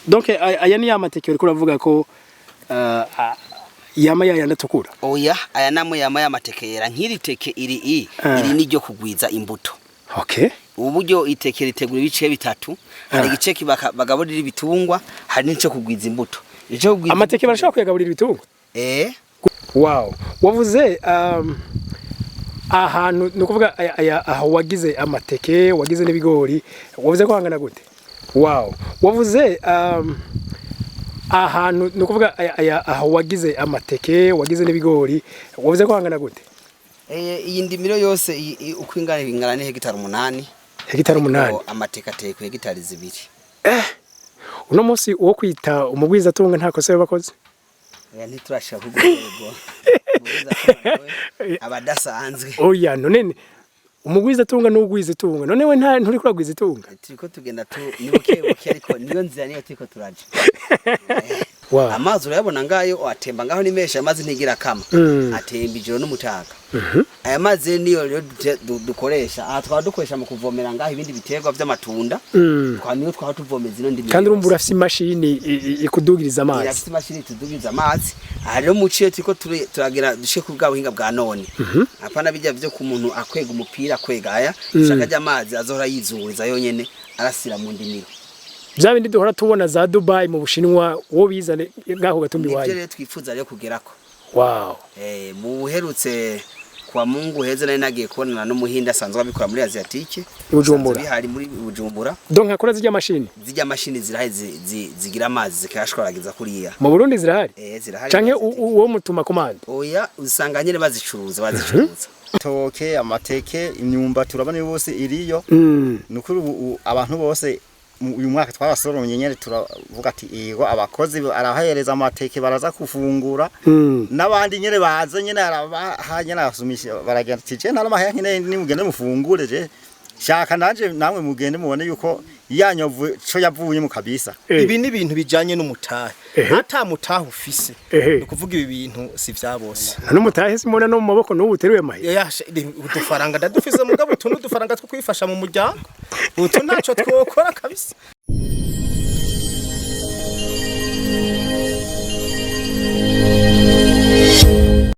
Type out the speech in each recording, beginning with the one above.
Donc aya ni ya mateke uriko uravuga ko yama yayandi atukura? Oya, aya namwe yama y'amateke yera. Nk'iri teke iri i iri niryo kugwiza imbuto. Ubu buryo iteke ritegura ibice bitatu: hari igice bagaburira ibitungwa, hari n'ico kugwiza imbuto. Ico kugwiza Amateke barashobora kuyagaburira ibitungwa? Eh. Wow, wavuze ahantu, ni ukuvuga aya aho wagize amateke, wagize n'ibigori, wavuze ko hangana gute? Wow, wavuze ahantu, ni ukuvuga aya aho wagize amateke, wagize n'ibigori, wavuze ko hangana gute? Eh, iyi ndimiro yose uko ingana, ingana ni hegitari 8. Hegitari 8? Ariko amateke ateye ku hegitari 2. Uno munsi uwo kwita umugwizatunga nta kosa bakoze? Oya, ntiturashika ku rwego abadasanzwe. Oya, none umugwizatunga n'ugwiza itunga, none we nta nturi kuragwiza itunga? Turiko tugenda tu ni buke buke, ariko niyo nzira, niyo turiko turaja. Amazi urayabona ngayo atemba ngaho ni menshi, amazi ntigira kama. Atemba ijoro n'umutaga. Aya mazi niyo rero dukoresha aha, twaba dukoresha mu kuvomera ngaho ibindi biterwa vy'amatunda. Twa niyo twaba tuvomeza ino ndimi. Kandi urumva urafise imashini ikudugiriza amazi. Irafise imashini tudugiza amazi. Aha rero muciye turiko turagira dushike ku bwa buhinga bwa none, apana bijya vyo ku muntu akwega umupira akwega aya. Dushaka ajya amazi azohora yizunguriza yonyene, arasira mu ndimiro. Bya bindi duhora tubona za Dubai mu Bushinwa, wo bizane ngaho gatumbi Nivyo wayo. rero twifuza rero kugerako. Mu buherutse kwa Mungu heze nari nagiye kubonana n'umuhinde asanzwe abikora muri Asiatique. Bujumbura. Bihari muri Bujumbura. Donc akora zirya mashini? Zijya mashini zirahari, zigira amazi zikayashwaragiza kuriya. Mu Burundi zirahari? Eh, zirahari. Canke Asiatique. uwo mutuma commande? Oya, usanga nyene bazicuruza. Toke, amateke, imyumbati, urabona bose iriyo. Nukuri ubu abantu bose uyu mwaka twarasoromye nyene, turavuga ati yego, abakozi arahereza amateke baraza kufungura. N'abandi nyene baza nyene arabaha nyene, arasumisha, baragenda ati je nta nyene, nimugende mufungure, je shaka nanje namwe mugende mubone yuko yanyovu co yavuye mu kabisa. Ibi ni ibintu bijanye n'umutahe. Ata mutahe ufise, ni ukuvuga ibi bintu si vya bose. N'umutahe simbona no mu maboko n'ubu uteruye amahe. Udufaranga ndadufise, mugabo utu ni udufaranga two kwifasha mu muryango, utu ntaco twokora kabisa.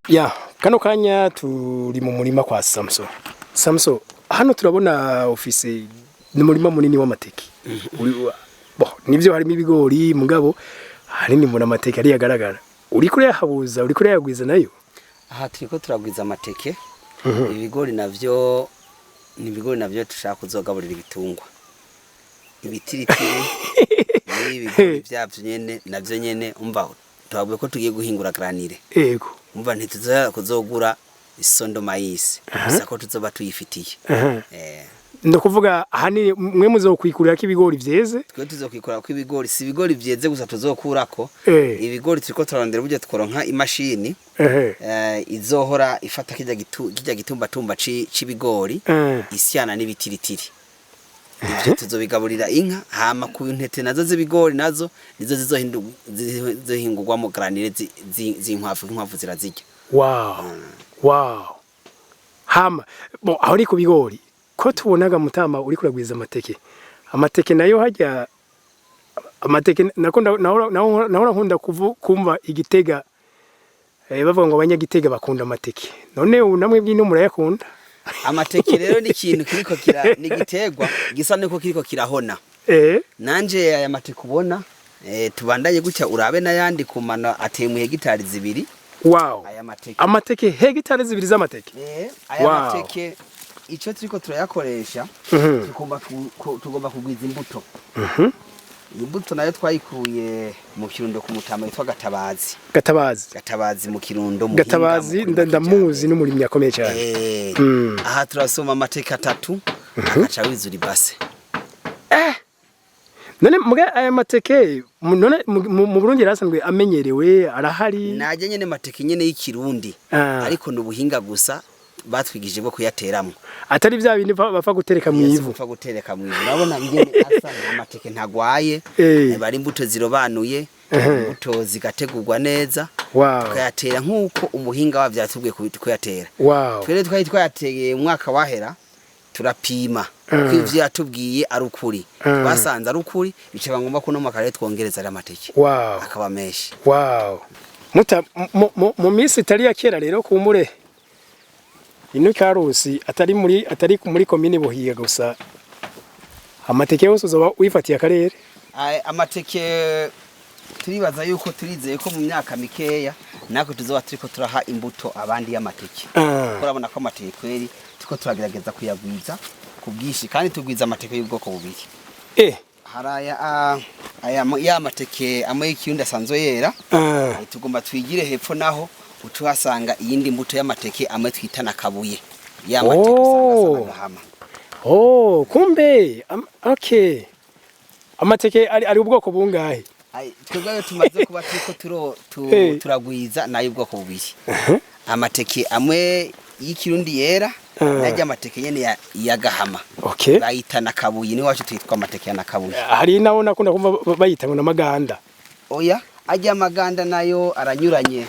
Ya, kano kanya turi mu murima kwa Samso. Samso, hano turabona office ni umurima munini w'amateke. Bo, nivyo harimo ibigori, mugabo hanini mbona amateke ari yagaragara. Uri kure yahabuza, uri kure yagwiza nayo. Aha turiko turagwiza amateke. Ibigori navyo ni ibigori navyo dushaka kuzogaburira ibitungwa, ibitiritiri n'ibigori vyavyo nyene navyo nyene. Umva, twabwiye ko tugiye guhingura granulé. Umva, ntituzoya kuzogura isondo maïs gusa, ko tuzoba tuyifitiye. Ndo kuvuga ahanini mwe muzokwikurira ko ibigori vyeze. Twe tuzokwikura ko ibigori, si ibigori vyeze gusa tuzokurako. Ibigori turiko turarondera uburyo tworonka imashini izohora ifata kirya gitumbatumba c'ibigori, isyana n'ibitiritiri. Ivyo tuzobigaburira inka, hama ku ntete nazo z'ibigori nazo nizo zizohingurwamo granulé z'inkwavu. Inkwavu zirazirya. Wow. Hama, bo aho ni ku bigori. Ko tubonaga mutama uri kuragwiza amateke. Amateke nayo hajya amateke nako nahora nkunda kumva igitega, bavuga ngo abanyagitega bakunda amateke. None ubu namwe bw'ino murayakunda? Amateke rero ni ikintu kiriko kira, ni igiterwa gisa nuko kiriko kirahona. Nanje aya mateke ubona, tubandanye gutya urabe n'ayandi kumana ateye mu hegitari 2. Aya mateke. Amateke, hegitari 2 z'amateke. Aya mateke icyo turiko turayakoresha, tugomba kugwiza imbuto. Imbuto nayo twayikuye mu Kirundo ku mutama witwa Gatabazi. Gatabazi. Gatabazi mu Kirundo, muhinga Gatabazi mu kurima ndamuzi kijambere. N'umurimyi akomeye cyane. Aha turasoma amateke atatu agaca wizura ibase. None muga aya mateke none mu Burundi yarasanzwe amenyerewe, arahari? Najye nyene mateke nyene y'ikirundi, ariko ni ubuhinga gusa batwigishije bwo kuyateramwo. Atari bya bindi bapfa gutereka mu Yes, ivu. Upfa gutereka mu ivu. Urabona ingene asa, amateke ntagwaye. Bari imbuto zirobanuye, imbuto zigategurwa neza, tukayatera nk'uko umuhinga wavyo yatubwiye kuyatera. Twere twari twayateye umwaka wahera. Turapima ko ivyo yatubwiye ari ukuri. Twasanze ari ukuri, bica ngombwa ko no mwaka rero twongereza ari amateke akaba menshi. Wow. Muta mu minsi itari ya kera rero, kumure ino Karusi atari muri komine Buhiga gusa, amateke yose uzoba wifatiye akarere. Amateke turibaza yuko, turizeye ko mu myaka mikeya natwe tuzoba turiko turaha imbuto abandi y'amateke. Urabona ko amateke kweri turiko turagerageza kuyagwiza ku bwinshi, kandi tugwiza amateke y'ubwoko bubiri. Hari aya ya mateke amwe y'ikirundi asanzwe yera. Tugomba twigire hepfo naho utuhasanga iyindi mbuto y'amateke amwe twita na kabuye, ya mateke usanga asa n'agahama. Oh, kumbe okay. Amateke ari ubwoko bungahe? Twebwe ayo tumaze kuba turiko turagwiza nayo ubwoko bubiri: amateke amwe y'ikirundi yera n'arya amateke nyene ya gahama. Bayita na kabuye, ni wacu twitwa amateke ya na kabuye. Hari nawo nakunda kumva bayita ngo n'amaganda. Oya, ajya amaganda nayo aranyuranye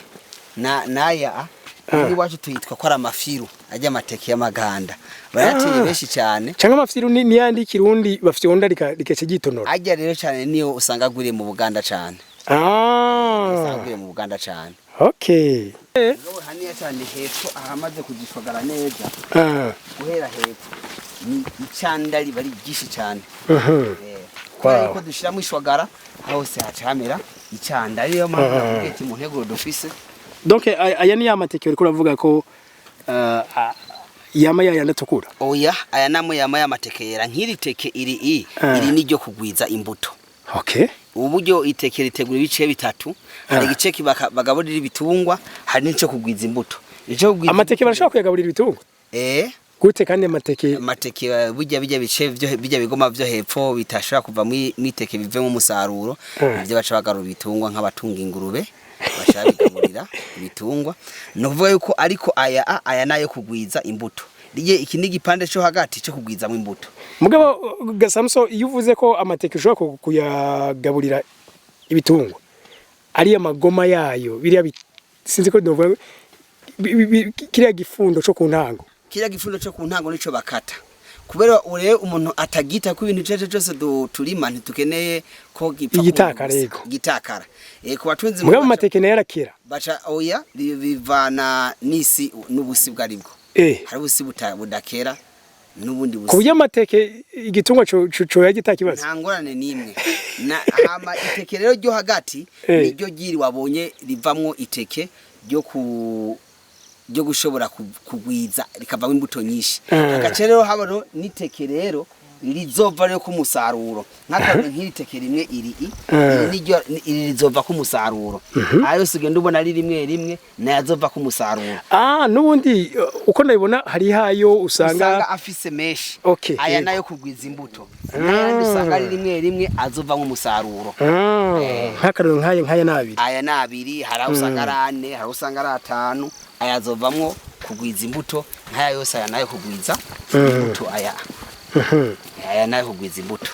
na naya. Iwacu tuyitwa ko ari amafiru, ajya amateke y'amaganda bayateye benshi cyane. Cyangwa amafyiru ni yandi kirundi bafyonda rikaca gitonora. Ajya rero cyane niyo usanga agwiriye mu Buganda cyane. Usanga agwiriye mu Buganda cyane. Mugabo haniya cyane hepfo ahamaze kugishwagara neza, guhera hepfo ni icanda riba ari ryinshi cyane. Kubera yuko dushiramo ishwagara, hose haca hamera icanda, ariyo mpamvu nakubwiye ati mu nteguro dufise. Donc aya ni ya mateke uriko uravuga ko yama yayandi atukura. Oya, aya namwe yama y'amateke yera, nk'iri teke iri i iri ni ryo kugwiza imbuto. Ubu buryo iteke ritegura ibice bitatu: hari igice bagaburira ibitungwa, hari n'ico kugwiza imbuto. Ico kugwiza Amateke barashobora kuyagaburira ibitungwa? Eh. Gute kandi amateke? Amateke burya bijya bice vyo bijya bigoma vyo hepfo bitashobora kuva mw'iteke bivemo umusaruro, ivyo baca bagarura ibitungwa, nk'abatunga ingurube baca bigaburira ibitungwa. Ni ukuvuga yuko ariko aya nayo kugwiza imbuto. Riye iki ni igipande cyo hagati cyo kugwizamo imbuto. Mugabo Gasamso, iyo uvuze ko amateke ushobora kuyagaburira ibitungwa, ariya magoma yayo biriya sinzi ko novuga kiriya gifundo co ku ntango. Kiriya gifundo cyo ku ntango nico bakata, kubera ure umuntu atagita ko ibintu cece cyose turima ntitukeneye ko gipfa. Igitakara, gusa. Yego. Gitakara ku batunzi. Mugabo amateke nayo arakera. Baca oya, bivana n'isi n'ubusi bwaribwo. Hari ubusi budakera n'ubundi Ku busi. buryo amateke igitungwa co yagita kibazo. Nta ngorane n'imwe. Na hama iteke rero ryo hagati niryo ryiri wabonye rivamwo iteke ryo gushobora kugwiza rikavamo imbuto nyinshi. Agace rero habano n'iteke rero rizova rero ku musaruro, nk'akarore nk'iri teke rimwe iri i iri niryo iri rizova ku musaruro. Ayo yose ugenda ubona ari rimwe rimwe nayo azova ku musaruro. Ah, n'ubundi uko ndabibona hari hayo usanga Usanga afise menshi. Aya nayo kugwiza imbuto, n'ayandi usanga ari rimwe rimwe azovamo umusaruro. Nk'akarore nk'aya n'abiri. Aya ni abiri, hari aho usanga ari ane, hari aho usanga ari atanu. Aya azovamwo kugwiza imbuto nk'aya yose, aya nayo kugwiza imbuto, aya nayo kugwiza imbuto.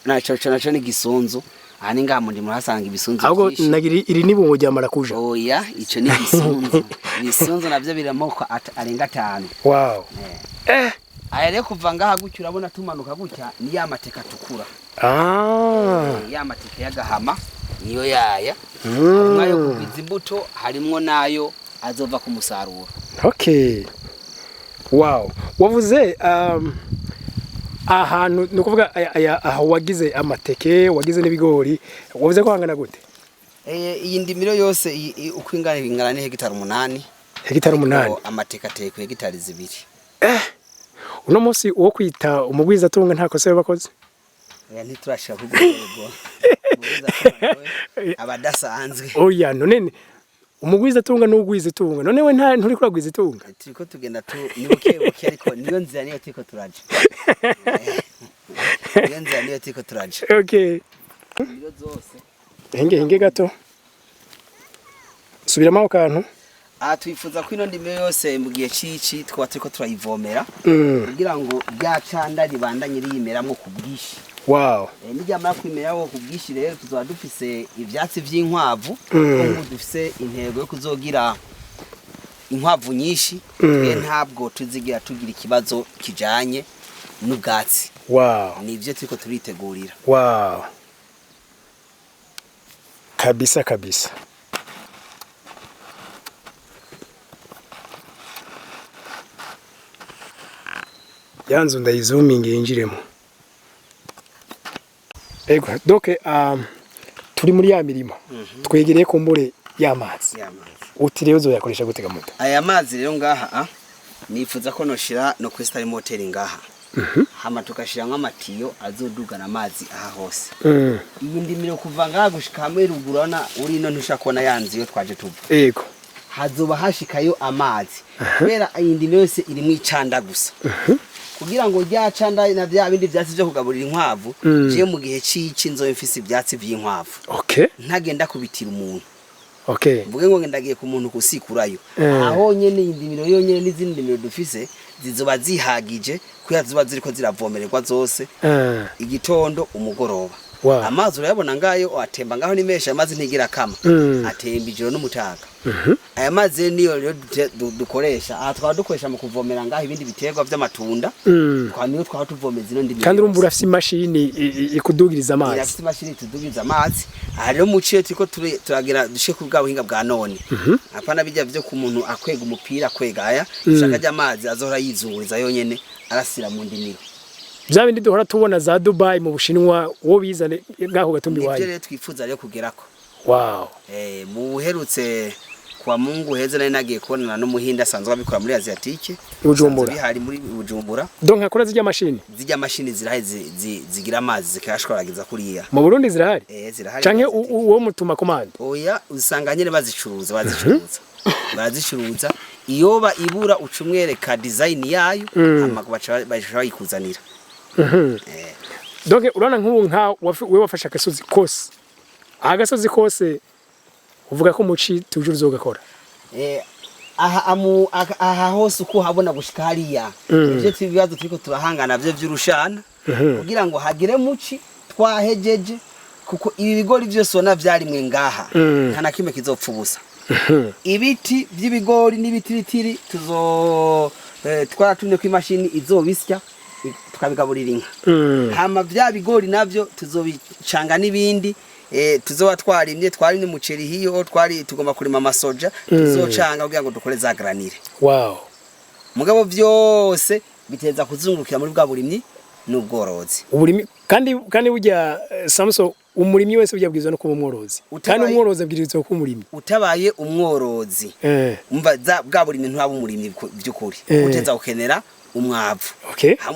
Naco naco ni igisunzu. Aha ni ngaha mu ndimo urahasanga ibisunzu Ahubwo vyinshi. nagira iri nibungo rya marakuja. Oya, ico ni igisunzu. Ibisunzu navyo biri amoko arenga atanu. Aya rero kuva ngaha gutya urabona tumanuka gutya ni ya mateke atukura. Ya mateke y'agahama niyo yaya. Harimwo ayo kugwiza imbuto, harimwo n'ayo azova ku musaruro. Okay. Wow. Wavuze ahantu, ni ukuvuga aya aho wagize amateke, wagize n'ibigori, wavuze ko hangana gute? Iyi ndimiro yose uko ingana, ingana ni hegitari 8. Hegitari 8. Ariko amateke ateye ku hegitari 2. Uno munsi uwo kwita umugwiza atunga nta kosa yabakoze. Oya, ntiturashika ku rwego. Abadasanzwe. Oya, none umugwiza atunga n'ugwiza itunga. None we nta nturi kuragwiza itunga. Turiko tugenda tu ni buke buke, ariko niyo nzira niyo turiko turaja. Niyo nzira niyo turiko turaja. Indimiro zose. Hinge hinge gato. Subiramo ako kantu. Aha twifuza ko ino ndimiro yose mu gihe cici twaba turiko turayivomera kugira ngo rya canda ribandanye riyimeramwo ku bwinshi. Niryamara kwimeramo ku bwinshi rero tuzoba dufise ivyatsi vy'inkwavu, kuko nk'ubu dufise intego yo kuzogira Inkwavu nyinshi, twe ntabwo tuzigira tugira ikibazo kijanye n'ubwatsi. Nivyo turiko turitegurira. Wow, kabisa kabisa. Ya nzu ndayizuminge yinjiremo. Ego, donc turi muri ya mirima, twegereye kumbure y'amazi. Y'amazi. Uti rero uzoyakoresha gute gamuta? Aya mazi rero ngaha, nifuza ko noshira no kwesitara moteri ngaha, hama tugashiramwo amatiyo azodugana amazi aha hose. Iyi ndimiro kuva ngaha gushika hamwe ruguru, urabona uri ino ntushobora kubona ya nzu iyo twaje tuva. Hazoba hashikayo amazi kubera iyi ndimo yose irimwo icanda gusa, kugira ngo rya canda na vya bindi vyatsi vyo kugaburira inkwavu. Je mu gihe c'ici nzoba mfise ivyatsi vy'inkwavu, ntagenda kubitira umuntu, mvuge ngo ndagiye ku muntu gusikurayo. Aho nyene iyi ndimiro yonyene n'izindi ndimiro dufise zizoba zihagije, kubera ziba ziriko ziravomererwa zose, igitondo, umugoroba. Amazi urayabona ngayo atemba ngaho ni menshi, amazi ntigira kama. Atemba ijoro n'umutaga. Aya mazi rero niyo rero dukoresha aha, twaba dukoresha mu kuvomera ngaho ibindi biterwa vy'amatunda. Twa niyo twaba tuvomeza ino ndimiro Kandi urumva yose. urafise imashini ikudugiriza amazi. Irafise imashini tudugiza amazi. Aha rero muciye turiko turagira dushike ku bwa buhinga bwa none, apana bijya vyo ku muntu akwega umupira akwega aya. Dushaka rya amazi azohora yizunguriza yonyene arasira mu ndimiro. Bya bindi duhora tubona za Dubai mu Bushinwa, wo bizane ngaho gatumbi Nivyo wayo. rero twifuza rero kugerako. Mu buherutse kwa Mungu heze nari nagiye kubonana n'umuhinde asanzwe abikora muri Asiatique. Bujumbura. Bihari muri Bujumbura. Donc akora zirya mashini. Zijya mashini zirahari, zigira amazi zikayashwaragiza kuriya. Mu Burundi zirahari? Zirahari. Canke muri Asiatique. uwo mutuma commande? Oya, usanga nyene bazicuruza, barazicuruza. Iyoba ibura uca umwereka design yayo, hama baca bayikuzanira. Donc urabona nk'ubu nka wewe wafashe agasozi kose, agasozi kose uvuga ko muci tuje uzogakora. Aha aha hose uko habona gushika hariya, ivyo ibibazo turiko turahangana vyo vy'urushana, kugira ngo hagire muci twahejeje, kuko ibi bigori vyose ubona vyarimwe ngaha, nta na kimwe kizopfa ubusa. Ibiti vy'ibigori n'ibitiritiri tuzo twaratumye ko imashini izobisya, tukabigaburira inka. Hama vya bigori navyo tuzobicanga n'ibindi tuzoba twarimye umuceri hiyo, twari tugomba kurima amasoja, tuzocanga kugira ngo dukore za granire. Mugabo vyose biteza kuzungurukira muri bwa burimyi n'ubworozi. Uburimi kandi burya, Samson, umurimyi wese burya abwirizwa no kuba umworozi, kandi umworozi abwirizwa kuba umurimyi. Utabaye umworozi, umva bwa burimyi ntwaba umurimyi vy'ukuri. Uteza gukenera umwavu.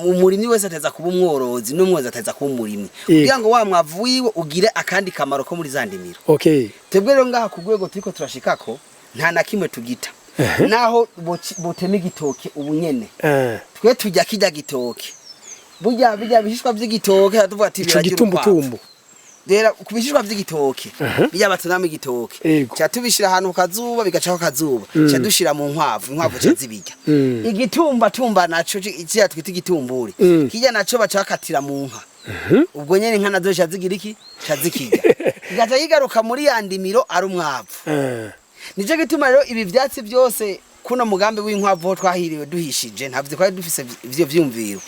Umurimyi wese ateza kuba umworozi, n'umworozi ateza kuba umurimyi, kugira ngo wa mwavu wiwe ugire akandi kamaro ko muri za ndimiro. Twebwe rero ngaha ku rwego turiko turashikako, nta na kimwe tugita. Naho botema igitoke ubu nyene, twe tujya kirya gitoke, burya bijya bishishwa vy'igitoke tuvuga ati Ico biragira urukwavu. gitumbutumbu. Rero ku bishishwa vy'igitoke, bijya batonamo igitoke, ca tubishira ahantu ku kazuba, bigacaho akazuba, ca dushira mu nkwavu, inkwavu ca zibirya. Igitumba tumba naco kiriya twita igitumburi, kirya naco baca bakatira mu nka. Ubwo nyene inka nazo ca zigira iki? Ca zikirya, kigaca kigaruka muri ya ndimiro ari umwavu. Nico gituma rero ibi vyatsi byose, kuno mugambi w'inkwavu ho twahiriwe duhishije, ntabwo twari dufise ivyo vyumviro.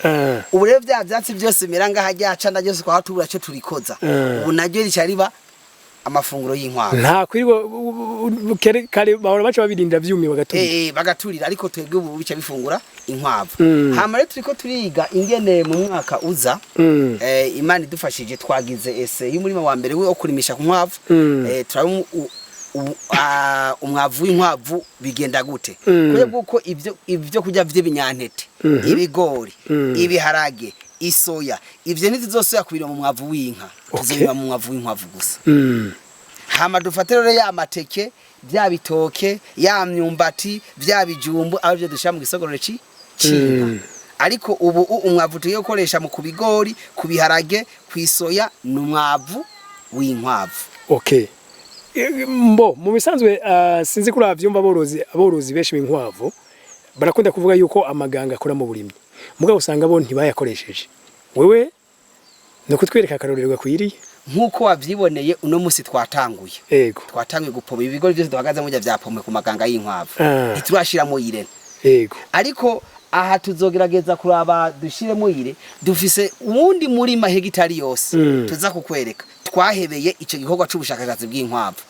Ubu rero vya vyatsi byose bimera ngaha, rya canda ryose twaba tubura cyo turikoza, ubu naryo rica riba amafunguro y'inkwavu. Nta kwirirwa kare bahora baca babirindira vyumye bagaturira. Bagaturira, ariko twebwe ubu bica bifungura inkwavu. Hama rero turiko turiga ingene mu mwaka uza, Imana idufashije, twagize essai y'umurima wa mbere wo kurimisha ku nkwavu. Turaba umwavu w'inkwavu bigenda gute, kubera bwuko ivyo kurya vy'ibinyantete, ibigori, ibiharage, isoya, ivyo ntituzosoya kubirima mu mwavu w'inka, tuzobirima mu mwavu w'inkwavu gusa. Hama dufate rero ya mateke, bya bitoke, ya myumbati, bya bijumbu, aho byo dushira mu gisogorero c'inka. Ariko ubu umwavu tugiye gukoresha mu kubigori, ku biharage, ku isoya, ni umwavu w'inkwavu. Okay. Mbo mu bisanzwe, sinzi kuri avyumva, aborozi benshi b'inkwavu barakunda kuvuga yuko amaganga akora mu burimyi, mugabo usanga bo ntibayakoresheje. Wewe no kutwereka akarorero gakwiriye. Nk'uko wavyiboneye, uno musi twatanguye. Twatanguye gupoma ibigori byose duhagaze mujya vyapomwe ku maganga y'inkwavu. Ntiturashiramo urée. Ariko aha tuzogerageza kuraba dushiremo urée. Dufise uwundi murima, hegitari yose, tuza kukwereka twahebeye ico gikorwa c'ubushakashatsi bw'inkwavu.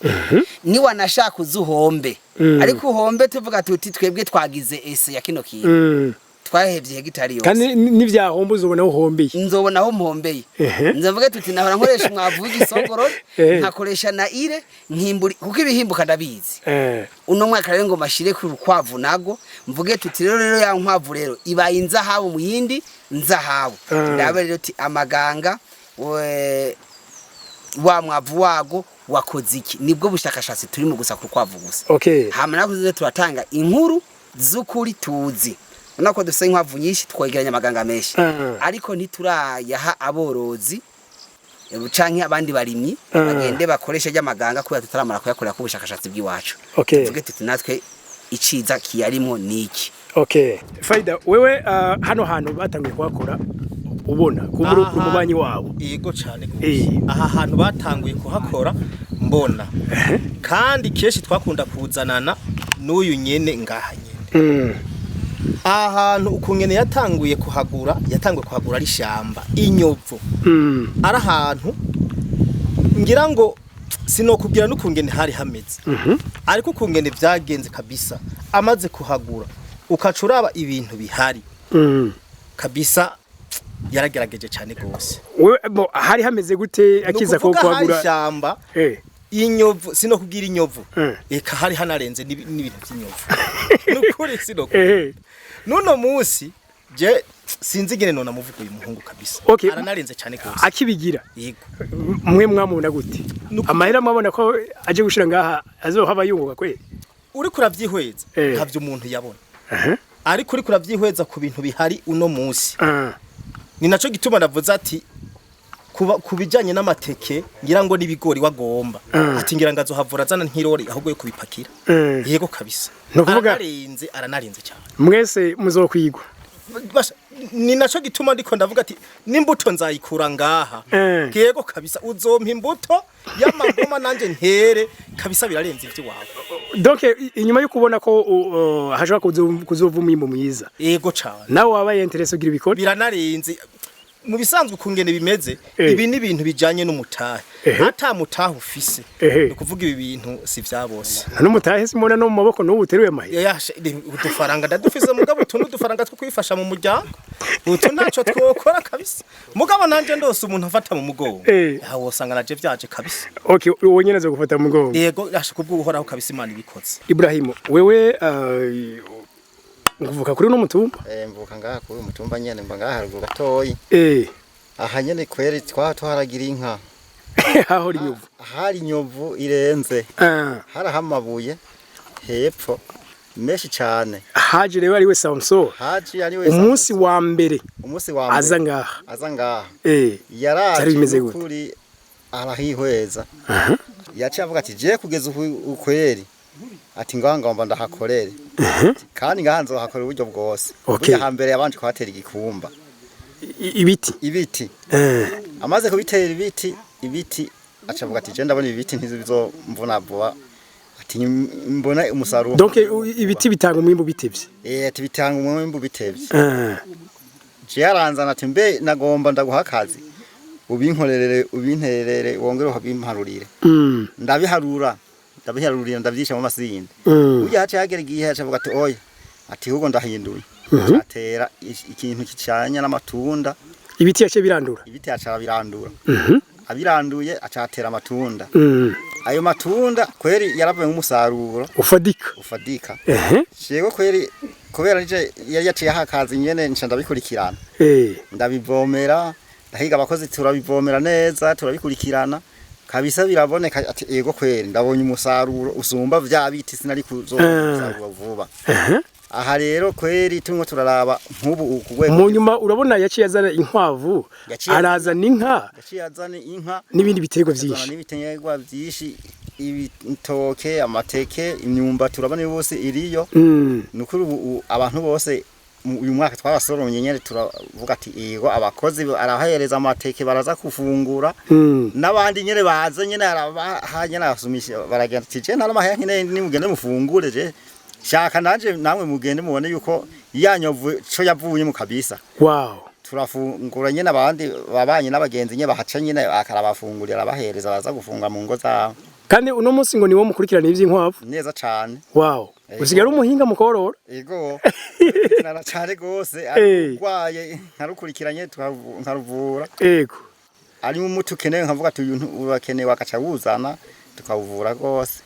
Niwanashaka uzuhombe, ariko uhombe tuvuga tuti twebwe twagize essai ya kino kintu. Twahevye hegitari yose. Kandi nivyahomba uzobona aho uhombeye. Nzobona aho mpombeye. Nzovuge tuti nahora nkoresha umwavu w'igisogororo, nkakoresha na urée, nkimbura kuko ibihimbuka ndabizi. Uno mwaka rero ngo mashire ku rukwavu nago mvuge tuti rero ya nkwavu rero ibaye inzahabu mu yindi nzahabu. Ndabe rero ti amaganga wa mwavu wago wakoze iki. Nibwo bushakashatsi turimo gusa ku rukwavu gusa. Hama nako tuze turatanga inkuru z'ukuri tuzi. Urabona ko dufise inkwavu nyinshi, twegeranya amaganga menshi, ariko ntiturayaha aborozi canke abandi barimyi bagende bakoresha ry'amaganga kubera tutaramara kuyakorera ku bushakashatsi bw'iwacu. Tuvuge tuti natwe iciza kiyarimwo niki. Okay, Faida, wewe hano hantu batanguye kuhakora ubona kumbura Aha. umubanyi wabo. Yego cyane gose. Aha hantu batanguye kuhakora mbona, kandi kenshi twakunda kuzanana n'uyu nyene ngaha nyene. Aha hantu ukungene yatanguye kuhagura, yatanguye kuhagura ari ishamba inyovu, ari ahantu ngira ngo sinokubwira n'ukungene hari hameze, ariko ukungene vyagenze kabisa amaze kuhagura ukaca uraba ibintu bihari, kabisa yaragerageje cyane gose. Wewe bo hari hameze gute akiza ko Nukuvuga hari kuhagura? Ishamba, inyovu, sinokubwira inyovu. Eka hari hanarenze n'ibintu by'inyovu, nukuri sinokubwira. Nuno munsi je sinzi ingene nona muvuga uyu muhungu kabisa. Aranarenze cyane gose. Akibigira, yego. mwe mwamubona gute? Amahera mwabona ko aje gushira ngaha azohaba yunguka kweli? Uriko uravyihweza, ntavyo umuntu yabona, ariko uriko uravyihweza ku bintu bihari uno munsi, ni naco gituma navuze ati kuba ku bijanye n'amateke ngira ngo n'ibigori wagomba, ati ngira ngo azohavura azana nk'irori ahubwo yo kubipakira. Yego kabisa. Aranarenze, aranarenze cyane. Mwese muzokwigwa. Basha, ni naco gituma ndiko ndavuga ati n'imbuto nzayikura ngaha. Yego kabisa, uzompa imbuto y'amagoma nanje ntere kabisa, birarenze ivy'iwawe. Donc inyuma yo kubona ko hashobora kuzova umwimbu mwiza, yego cane, nawe wabaye intéressé ugira ibikora. Biranarenze mu bisanzwe ukungene bimeze. Ibi ni ibintu bijanye n'umutahe. Ata mutahe ufise, ni ukuvuga ibi bintu si vya bose. N'umutahe simbona no mu maboko n'ubu uteruye amahera. Yashe udufaranga ndadufise, mugabo utu n'udufaranga two kwifasha mu muryango, utu ntaco twokora kabisa, mugabo nanje ndose umuntu afata mu mugongo, aha wosanga naje vyaje kabisa. Okay, uwo nyene azogufata mu mugongo. Yego, yashe kubwo uhoraho kabisa, Imana ibikoze. Ibrahim, wewe nguvuka kuri uno mutumba? Mvuka ngaha kuri uyu mutumba nyene, mba ngaha haruguru gatoyi. Aha nyene kweri twaba twaragira inka. Hahora inyovu. Hari inyovu irenze. Hariho amabuye hepfo menshi cane. Haje rero ari we Samson. Haji ari we. Umunsi wa mbere umunsi wa mbere aza ngaha. Aza ngaha. Vyari Yaraje bimeze gute? Kuri arahihweza, yaciye avuga ati je kugeza ubu ukweri ati ngaha ngomba ndahakorere, kandi ngaha nzohakorera uburyo bwose. Burya hambere yabanje kuhatera igikumba. Ibiti. Ibiti. Amaze kubitera ibiti, aca avuga ati je ndabona ibi biti ntizizomvuna vuba, ati mbona umusaruro. Donc ibiti bitanga umwimbu bitevye. Ati bitanga umwimbu bitevye. Je yaranzana ati mbe nagomba ndaguha akazi, ubinkorerere, ubintererere, wongere ubimparurire. Ndabiharura, ndabiharurira, ndavyisha mu masinde. Burya haciye hagera igihe aca avuga ati oya, ati ahubwo ndahinduye, atera ikintu kicanya n'amatunda. Ibiti yaciye birandura. Ibiti aca arabirandura. Abiranduye aca atera amatunda. Ayo matunda kweri yaravuye nk'umusaruro Ufadika. Ufadika. Jewe kweri kubera nije yari yaciye hakazi nyene, nca ndabikurikirana. Ndabivomera, ndahiga abakozi, turabivomera neza, turabikurikirana kabisa, biraboneka ati ego kweri ndabonye umusaruro usumba vya biti, sinari kuzomusaruro vuba. Aha rero kweri turimo turaraba nk'ubu ku rwego. Mu nyuma urabona yaciye azana inkwavu, arazana inka, yaciye azana inka n'ibindi biterwa azana vyinshi. N'ibiterwa vyinshi, ibitoke, amateke, imyumbati, urabona bose iriyo. Nukuri ubu abantu bose Uyu mwaka twarasoromye nyene, turavuga ati yego, abakozi arabahereza amateke, baraza kufungura. N'abandi nyene baza nyene, arabaha nyene, arasumisha, baragenda ati je nta nkeneye, nimugende mufungure, je shaka nanje namwe mugende mubone yuko yanyovu co yavuyemo kabisa. Turafungura nyene, abandi babanye n'abagenzi nyene bahaca nyene, akarabafungurira, abahereza, baza gufunga mu ngo zabo. Kandi uno munsi ngo niwo mukurikirana ivy'inkwavu? Neza cane. Usigaye ari umuhinga mu korora. Ego, nara cane gose. Arwaye nkarukurikiranye, nkaruvura. Ari umuti ukenewe, nkavuga ati uyu urakenewe, agaca wuzana tukawuvura gose.